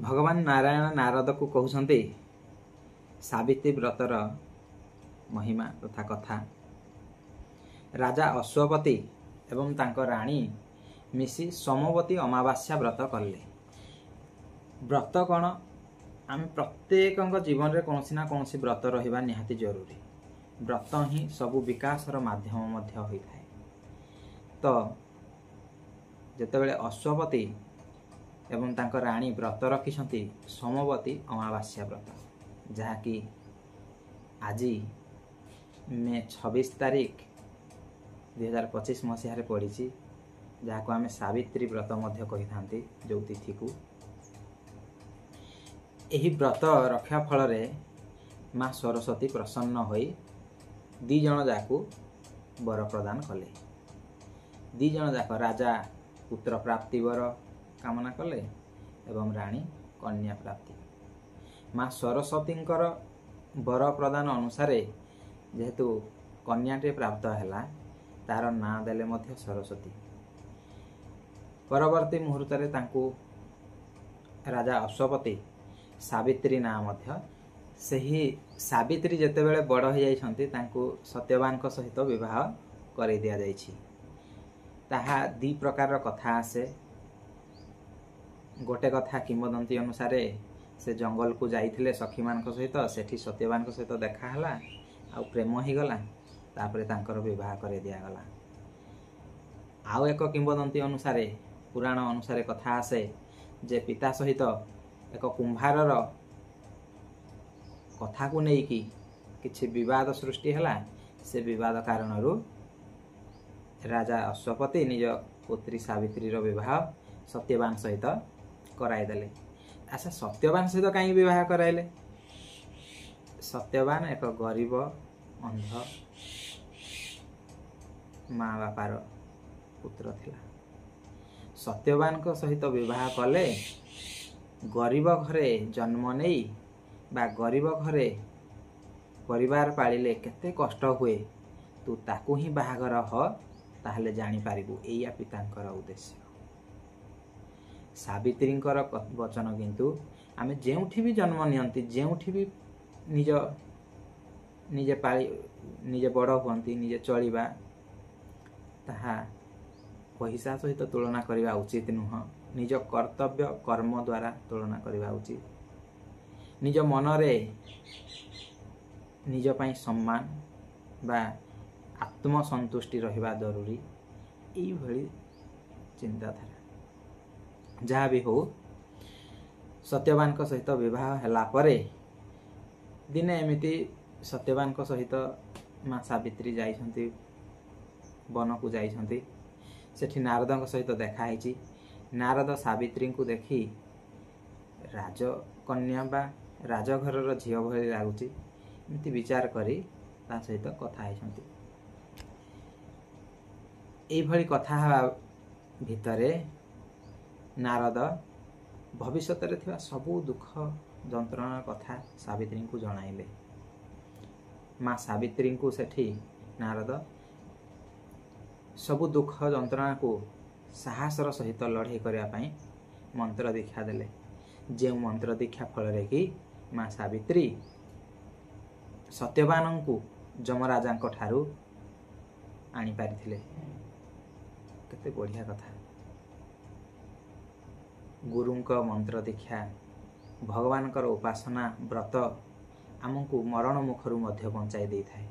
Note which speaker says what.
Speaker 1: ଭଗବାନ ନାରାୟଣ ନାରଦକୁ କହୁଛନ୍ତି ସାବିତ୍ରୀ ବ୍ରତର ମହିମା ତଥା କଥା। ରାଜା ଅଶ୍ୱପତି ଏବଂ ତାଙ୍କ ରାଣୀ ମିଶି ସୋମବତୀ ଅମାବାସ୍ୟା ବ୍ରତ କଲେ। ବ୍ରତ କ'ଣ? ଆମେ ପ୍ରତ୍ୟେକଙ୍କ ଜୀବନରେ କୌଣସି ନା କୌଣସି ବ୍ରତ ରହିବା ନିହାତି ଜରୁରୀ। ବ୍ରତ ହିଁ ସବୁ ବିକାଶର ମାଧ୍ୟମ ମଧ୍ୟ ହୋଇଥାଏ। ତ ଯେତେବେଳେ ଅଶ୍ୱପତି ଏବଂ ତାଙ୍କ ରାଣୀ ବ୍ରତ ରଖିଛନ୍ତି ସୋମବତୀ ଅମାବାସ୍ୟା ବ୍ରତ, ଯାହାକି ଆଜି ମେ 26 ତାରିଖ 2025 ମସିହାରେ ପଡ଼ିଛି, ଯାହାକୁ ଆମେ ସାବିତ୍ରୀ ବ୍ରତ ମଧ୍ୟ କହିଥାନ୍ତି ଯେଉଁ ତିଥିକୁ। ଏହି ବ୍ରତ ରଖିବା ଫଳରେ ମା ସରସ୍ୱତୀ ପ୍ରସନ୍ନ ହୋଇ 2 ଜଣ ଯାକୁ ବର ପ୍ରଦାନ କଲେ। 2 ଜଣ ଯାକ, ରାଜା ପୁତ୍ର ପ୍ରାପ୍ତି ବର କାମନା କଲେ ଏବଂ ରାଣୀ କନ୍ୟା ପ୍ରାପ୍ତି। ମା ସରସ୍ୱତୀଙ୍କର ବର ପ୍ରଦାନ ଅନୁସାରେ ଯେହେତୁ କନ୍ୟାଟିଏ ପ୍ରାପ୍ତ ହେଲା, ତାର ନାଁ ଦେଲେ ମଧ୍ୟ ସରସ୍ୱତୀ। ପରବର୍ତ୍ତୀ ମୁହୂର୍ତ୍ତରେ ତାଙ୍କୁ ରାଜା ଅଶ୍ୱପତି ସାବିତ୍ରୀ ନାଁ ମଧ୍ୟ। ସେହି ସାବିତ୍ରୀ ଯେତେବେଳେ ବଡ଼ ହୋଇଯାଇଛନ୍ତି, ତାଙ୍କୁ ସତ୍ୟବାନଙ୍କ ସହିତ ବିବାହ କରାଇ ଦିଆଯାଇଛି। ତାହା 2 ପ୍ରକାରର କଥା ଆସେ। ଗୋଟେ କଥା କିମ୍ବଦନ୍ତୀ ଅନୁସାରେ ସେ ଜଙ୍ଗଲକୁ ଯାଇଥିଲେ ସଖୀମାନଙ୍କ ସହିତ, ସେଠି ସତ୍ୟବାନଙ୍କ ସହିତ ଦେଖା ହେଲା ଆଉ ପ୍ରେମ ହେଇଗଲା, ତାପରେ ତାଙ୍କର ବିବାହ କରାଇ ଦିଆଗଲା। ଆଉ ଏକ କିମ୍ବଦନ୍ତୀ ଅନୁସାରେ, ପୁରାଣ ଅନୁସାରେ କଥା ଆସେ ଯେ ପିତା ସହିତ ଏକ କୁମ୍ଭାରର କଥାକୁ ନେଇକି କିଛି ବିବାଦ ସୃଷ୍ଟି ହେଲା। ସେ ବିବାଦ କାରଣରୁ ରାଜା ଅଶ୍ୱପତି ନିଜ ପୁତ୍ରୀ ସାବିତ୍ରୀର ବିବାହ ସତ୍ୟବାନ ସହିତ କରାଇଦେଲେ। ଆଚ୍ଛା, ସତ୍ୟବାନ ସହିତ କାହିଁକି ବିବାହ କରାଇଲେ? ସତ୍ୟବାନ ଏକ ଗରିବ ଅନ୍ଧ ମା ବାପାର ପୁତ୍ର ଥିଲା। ସତ୍ୟବାନଙ୍କ ସହିତ ବିବାହ କଲେ ଗରିବ ଘରେ ଜନ୍ମ ନେଇ ବା ଗରିବ ଘରେ ପରିବାର ପାଳିଲେ କେତେ କଷ୍ଟ ହୁଏ, ତୁ ତାକୁ ହିଁ ବାହାଘର ହ, ତାହେଲେ ଜାଣିପାରିବୁ। ଏଇଆ ପିତାଙ୍କର ଉଦ୍ଦେଶ୍ୟ। ସାବିତ୍ରୀଙ୍କର ବଚନ କିନ୍ତୁ ଆମେ ଯେଉଁଠି ବି ଜନ୍ମ ନିଅନ୍ତି, ଯେଉଁଠି ବି ନିଜ ନିଜେ ପାଳି ନିଜେ ବଡ଼ ହୁଅନ୍ତି, ନିଜେ ଚଳିବା, ତାହା ପଇସା ସହିତ ତୁଳନା କରିବା ଉଚିତ ନୁହଁ। ନିଜ କର୍ତ୍ତବ୍ୟ କର୍ମ ଦ୍ୱାରା ତୁଳନା କରିବା ଉଚିତ। ନିଜ ମନରେ ନିଜ ପାଇଁ ସମ୍ମାନ ବା ଆତ୍ମସନ୍ତୁଷ୍ଟି ରହିବା ଜରୁରୀ। ଏଇଭଳି ଚିନ୍ତାଧାରା। ଯାହା ବି ହଉ, ସତ୍ୟବାନଙ୍କ ସହିତ ବିବାହ ହେଲା ପରେ ଦିନେ ଏମିତି ସତ୍ୟବାନଙ୍କ ସହିତ ମା ସାବିତ୍ରୀ ଯାଇଛନ୍ତି, ବନକୁ ଯାଇଛନ୍ତି। ସେଠି ନାରଦଙ୍କ ସହିତ ଦେଖା ହେଇଛି। ନାରଦ ସାବିତ୍ରୀଙ୍କୁ ଦେଖି ରାଜକନ୍ୟା ବା ରାଜଘରର ଝିଅ ଭଳି ଲାଗୁଛି, ଏମିତି ବିଚାର କରି ତା ସହିତ କଥା ହେଇଛନ୍ତି। ଏଇଭଳି କଥା ହେବା ଭିତରେ ନାରଦ ଭବିଷ୍ୟତରେ ଥିବା ସବୁ ଦୁଃଖ ଯନ୍ତ୍ରଣା କଥା ସାବିତ୍ରୀଙ୍କୁ ଜଣାଇଲେ। ମା ସାବିତ୍ରୀଙ୍କୁ ସେଠି ନାରଦ ସବୁ ଦୁଃଖ ଯନ୍ତ୍ରଣାକୁ ସାହସର ସହିତ ଲଢ଼େଇ କରିବା ପାଇଁ ମନ୍ତ୍ର ଦୀକ୍ଷା ଦେଲେ, ଯେଉଁ ମନ୍ତ୍ର ଦୀକ୍ଷା ଫଳରେ କି ମା ସାବିତ୍ରୀ ସତ୍ୟବାନଙ୍କୁ ଯମରାଜାଙ୍କ ଠାରୁ ଆଣିପାରିଥିଲେ। କେତେ ବଢ଼ିଆ କଥା! ଗୁରୁଙ୍କ ମନ୍ତ୍ର ଦୀକ୍ଷା, ଭଗବାନଙ୍କର ଉପାସନା ବ୍ରତ ଆମକୁ ମରଣ ମୁଖରୁ ମଧ୍ୟ ବଞ୍ଚାଇ ଦେଇଥାଏ।